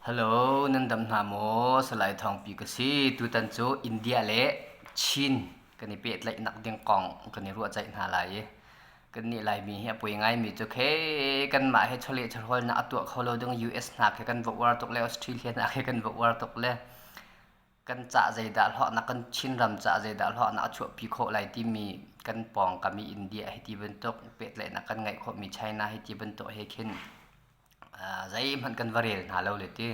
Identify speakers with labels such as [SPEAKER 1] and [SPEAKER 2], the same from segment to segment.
[SPEAKER 1] Hello, nan dam hna maw? Salai Thawngpi ka si. Tutan cu India le Chin kan i pehtlaihnak ding kong kan i ruahceih hna lai i kannih Laimi hi a poi ngaimi cu khe kanmah he chawleh chawhrawlnak a tuah kho lo ding US hna khi kan va uar tuk le Australia hna khi kan va uar tuk le kan cah zeidah hlawhnak kan Chinram cah zeidah hlawhnak a chuahpi khawh lai timi kan pawngkam i India hi ti bantuk pehtlaihnak kan ngeih khawhmi China hi ti bantuk he khin zeihmanh kan va rel hna lo le ti.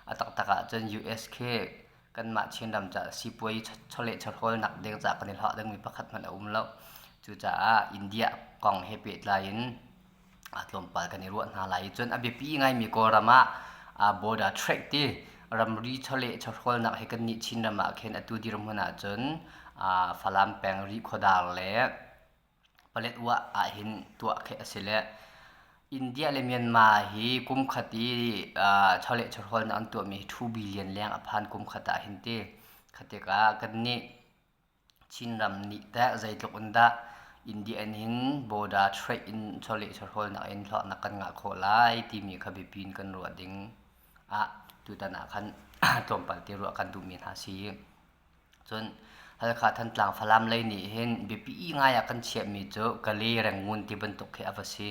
[SPEAKER 1] A taktak ahcun US khi kanmah Chinram caah sipuai chawleh chawhrawlnak ding caah kan i hlawh dingmi pakhat hmanh a um lo. Cucaah India kong he pehtlai in tlawmpal kan i ruah hna lai i cun a biapi ngaimi Kawlram ah border trade ti ramri chawleh chawhrawlnak hi kannih Chinram ah khin atu dirhmun ahcun Falam peng Rihkhawdar le Paletwa ahhin tuah khi a si le India le Myanmar hi kum khat i chawleh chawhrawlnak an tuahmi hi 2 billion leng a phan kum khat ah hin ti. Kha tikah kannih Chinram nih teh zeitluk in dah India in border trade in chawleh chawhrawlnak in hlawknak kan ngah khawh lai timi kha biapi in kan ruah ding ah tutan ah khan tlawmpal te ruah kan duhmi hna si. Cun Halkha Thantlang Falam lei nih hin biapi ngai ah kan chiahmi cu Kale Rangoon ti bantuk khi a va si.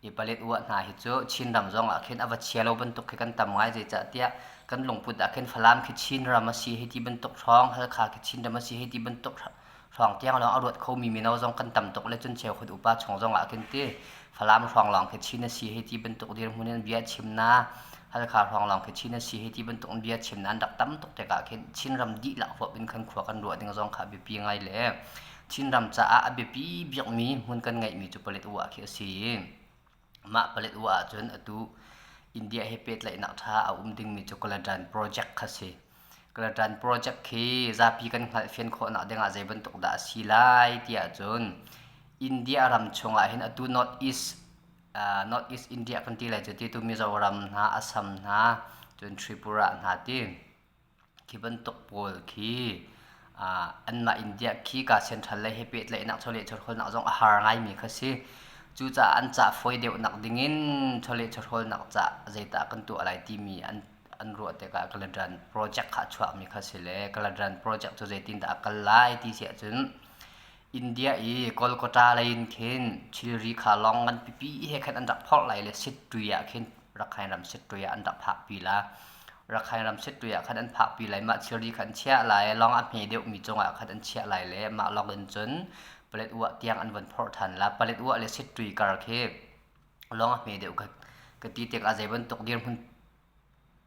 [SPEAKER 1] I Paletwa hna hi cu Chinram zong ah khin a va chia lo bantuk khi kan tam ngai zeicahtiah kan lungput ah khin Falam khi Chinram a si hei ti bantuk hrawng, Halkha khi Chinram a si hei ti bantuk hrawng tiang lawng a ruat khomi mino zong kan tam tuk le cun cheukhat upa chung zong ah khin ti Falam hrawng lawng khi Chin a si hei ti bantuk dirhmun in bia chim na Halkha hrawng lawng khi Chin a si hei ti bantuk in bia chim na an rak tam tuk tikah khin Chinram dihlak huap in khan khua kan ruah ding zong kha a biapi ngai le Chinram caah a biapi bikmi hmun kan ngeihmi cu Paletwa khi a si i mah Paletwa ahcun atu India he pehtlaihnak ṭha a um dingmi cu Kaladan project kha si. Kaladan project khi zapi kan hngalhfian khawhnak dingah zei bantuk dah a si lai ti ahcun India ram chungah hin atu North East uh, North East India kan ti lai cu ti tu Mizoram hna, Assam hna, cun Tripura hna ti Khi bantuk pawl khi anmah India khi ka central lei he pehtlaihnak chawleh chawhrawlnak zong a har ngaimi kha si. Cucaah an cah fawi deuhnak dingin chawleh chawhrawlnak cah zeidah kan tuah lai timi an an ruah tikah Kaladan project kha a chuakmi kha si le Kaladan project cu zeitindah a kal lai ti si ahcun India i Kolkata lei in khin thilri kha lawng ngan pipi he khan an rak phorh lai le Sittui ah khin Rakhine ram Sittui ah an rak phakpi la. Rakhine ram Sittui ah khan an phakpi lai mah thilri kha an chiah lai lawng a hme deuhmi cungah khan an chiah lai le mah lawng in cun Paletwa tiang an von phorh ṭhan la. Paletwa le Sittui kar khi lawng a hme deuh ka ka ti tikah zei bantuk dirhmun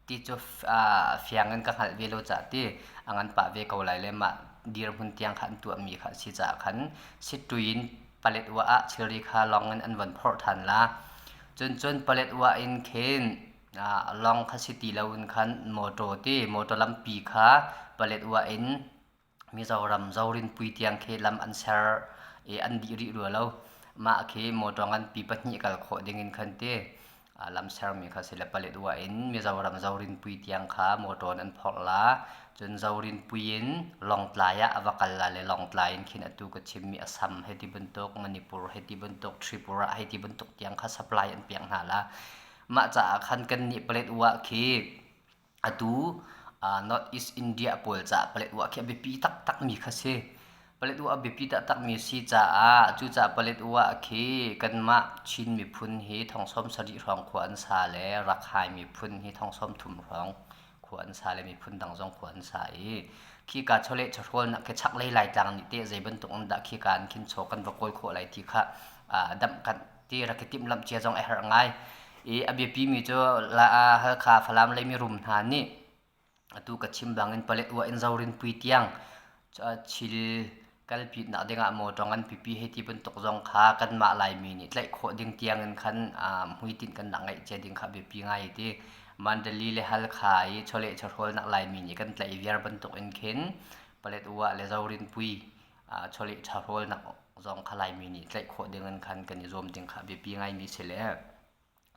[SPEAKER 1] ti cu fiang in ka hngalh ve lo caah ti a ngan pah ve ko lai le mah dirhmun tiang kha an tuahmi kha a si caah khan Sittui in Paletwa ah thilri kha lawng in an von phorh ṭhan la. Cun cun Paletwa in khin lawng kha si ti loin khan mawṭaw ti mawṭaw lampi kha Paletwa in Mizoram Zorinpui tiang khi lam an ser i an dih rih rua lo. Mah khi motor nganpi pahnih kal khawh ding in khan ti lam sermi kha si le Paletwa in Mizoram Zorinpui tiang kha motor in an phorh la. Cun Zorinpui in Lawngtlai ah a va kal la le Lawngtlai in khin atu ka chimmi Assam hei ti bantuk, Manipur hei ti bantuk, Tripura hei ti bantuk tiang kha supply an pek hna la. Mah caah khan kannih Paletwa khi Atu North East India pawl caah Paletwa khi a biapi taktakmi kha si. Paletwa a biapi taktakmi si caah cucaah Paletwa khi kanmah Chin miphun hi thong 70 hrawng khua an sa le Rakhine miphun hi thong 30 hrawng khua an sa le miphun dang zong khua an sa i khika chawleh chawhrawlnak khi chaklei Laitlang nih teh zei bantuk in dah khika in khin chaw kan va kawl khawh lai ti kha damh kan ti rak i timhlamh cia zong a herh ngai. I a biapimi cu Halkha Falam lei mirum hna nih atu ka chim bangin Paletwa in Zorinpui tiang thil kalpinak dingah motor ngan pipi hei ti bantuk zong kha kanmah Laimi nih tlaih khawh ding tiang in khan hmuitinh kan rak ngeih cia ding kha biapi ngai ti. Mandali le Halkha i chawleh chawhrawlnak Laimi nih kan tlaih viar bantuk in khin Paletwa le Zorinpui chawleh ṭhahrawlnak zong kha Laimi nih tlaih khawh ding in khan kan i zuam ding kha a biapi ngaimi si le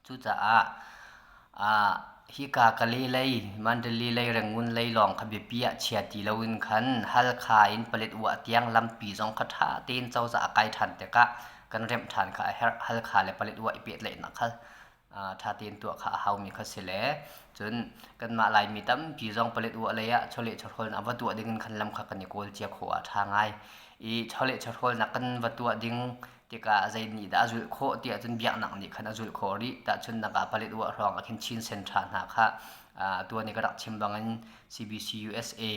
[SPEAKER 1] cucaah hika Kale lei, Mandalay lei, Rangoon lei lawng kha biapi ah chia ti loin khan Halkha in Paletwa tiang lampi zong kha ṭha tein cozah a kai ṭhan tikah kan remh ṭhan kha a herh. Halkha le Paletwa i pehtlaihnak kha. Ṭha tein tuah kha a haumi kha si le cun kanmah Laimi tampi zong Paletwa lei ah chawleh chawhrawlnak va tuah ding in khan lam kha kan i kawl cia khawh ah a ṭha ngai. I chawleh chawhrawlnak kan va tuah ding tikah zei nih dah a zulh khawh tiah cun biaknak nih khan a zulh khawh rih. Tahchunhnak ah Paletwa hrawng ah khin Chin Centre hna kha tuan i ka rak chim bangin CBC USA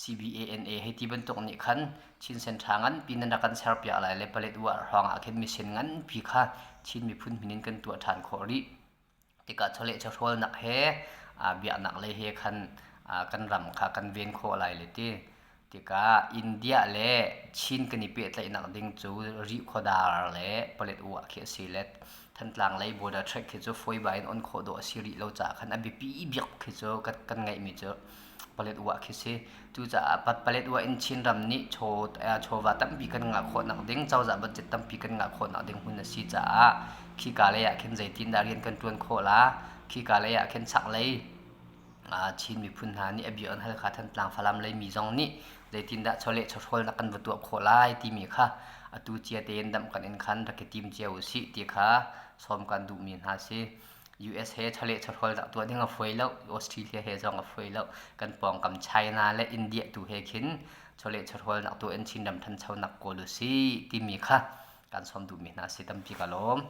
[SPEAKER 1] CBANA hei ti bantuk nih khan Chin Centre nganpi nan rak kan serpiak lai le Paletwa hrawng ah khin mission nganpi kha Chin miphun min in kan tuah ṭhan khawh rih. Tikah chawleh chawhrawlnak he biaknak lei he khan kan ram kha kan ven khawh lai le ti. Tikah India le Chin kan i pehtlaihnak ding cu Rihkhawdar le Paletwa khi a si le Thantlang lei border track khi cu fawibai in on khawh dawh a si rih lo caah khan a biapi bik khi cu kan ngeihmi cu Paletwa khi si. Cucaah Paletwa in Chinram nih chawva tampi kan ngah khawhnak ding, cozah budget tampi kan ngah khawhnak ding hmun a si caah khika lei ah khin zeitindah rian kan ṭuan khawh la, khika lei ah khin chaklei Chin miphun hna nih a bia an Halkha Thantlang Falam lei mi zong nih zeitindah chawleh chawhrawlnak kan va tuah khawh lai timi kha atu cia tein damh kan in khan rak i tim cia u sih ti kha sawm kan duhmi hna si. US he chawleh chawhrawlnak tuah ding a fawi lo, Australia he zong a fawi lo. Kan pawngkam China le India tu he khin chawleh chawhrawlnak tuah in Chinram ṭhanchonak kawl u sih timi kha kan sawm duhmi hna si tampi ka lawm.